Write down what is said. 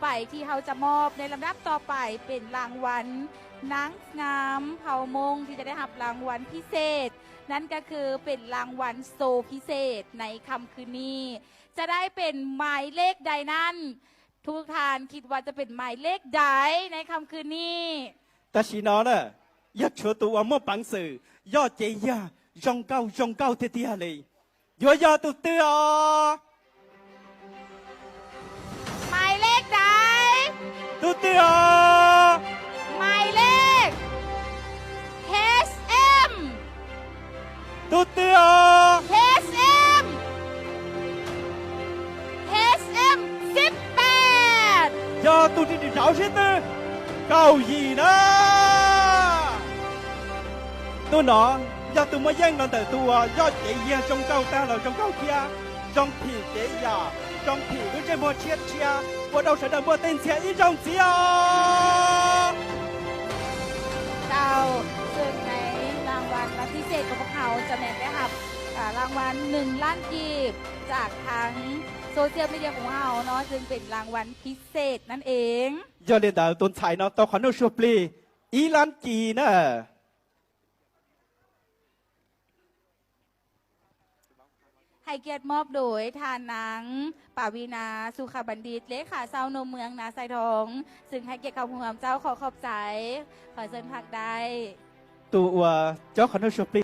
ໄປທີ່ເຮົາຈະມອບໃນລຳດັບຕໍ່ໄປເປັນລາງວັນນາງງາມເຜົ່າມົ້ງທີ່ຈະໄດ້ຮັບລາງວັນພິເສດ, ນັ້ນກໍຄືເປັນລາງວັນໂຊພິເສດໃນຄ່ຳຄືນນີ້ ຈະໄດ້ເປັນໝາຍເລກໃດນັ້ນ? ທຸກທ່ານຄິດວ່າຈະເປັນໝາຍເລກໃດໃນຄ່ຳຄືນນີ້? 私のね、อยากโชว์ตัวว่ามั่วปังสื่อ ยอดเจียะ ยองเก้า ยองเก้าเตี้ยๆ เลย ยัวยอตุเตื้ออ ໝາຍເລກໃດ? ຕຸເຕືອ ໝາຍເລກ ເອັດເອັມ ຕຸເຕືອ ເອັດເອັມ ເອັດເອັມ ສິບແປດ ຢາຕຸຕິດເອົາຊິຕື່ ເກົ້າຢີນະ ຕຸໜອ ຢາຕຸມາແຍ່ງນອນແຕ່ຕົວ ຍອດເຈເຢຍ ຈອງເຈົ້າຕາເຫຼົ່າ ຈອງເຈົ້າເຄຍ ຈອງຜີເຈຢາ ຈອງຜີ ຫຼື ເຈມົວເຊຍດເຊຍ ປວດເອົາສາຍດຳບົວເຕັ້ນເຊຍ ອີຈອງເຊຍ. ເຈົ້າ ເຊິ່ງໃນລາງວັນພິເສດຂອງພວກເຮົາຈະແມ່ນໄດ້ຮັບ ອາ ລາງວັນໜຶ່ງລ້ານກີບ ຈາກທາງໂຊຊຽວມີເດຍຂອງເຮົາເນາະ ເຊິ່ງເປັນລາງວັນພິເສດນັ້ນເອງ. ຢອດເລີຍດາວຕົ້ນໄຊເນາະ ຕໍ່ຂອງໜູຊົວປລີ ອີລ້ານກີນະ. ໃຫ້ກຽດມອບໂດຍທ່ານນາງ ປາວີນາ ສຸຂະບັນດິດ ເລຂາຊາວໜຸ່ມເມືອງນາຊາຍທອງ ຊຶ່ງໃຫ້ກຽດເຂົ້າຮ່ວມ. ເຈົ້າ ຂໍຂອບໃຈ. ຂໍເຊີນພັກໄດ້. ຕົວເຈົ້າຂອງໜູຊົວປລີ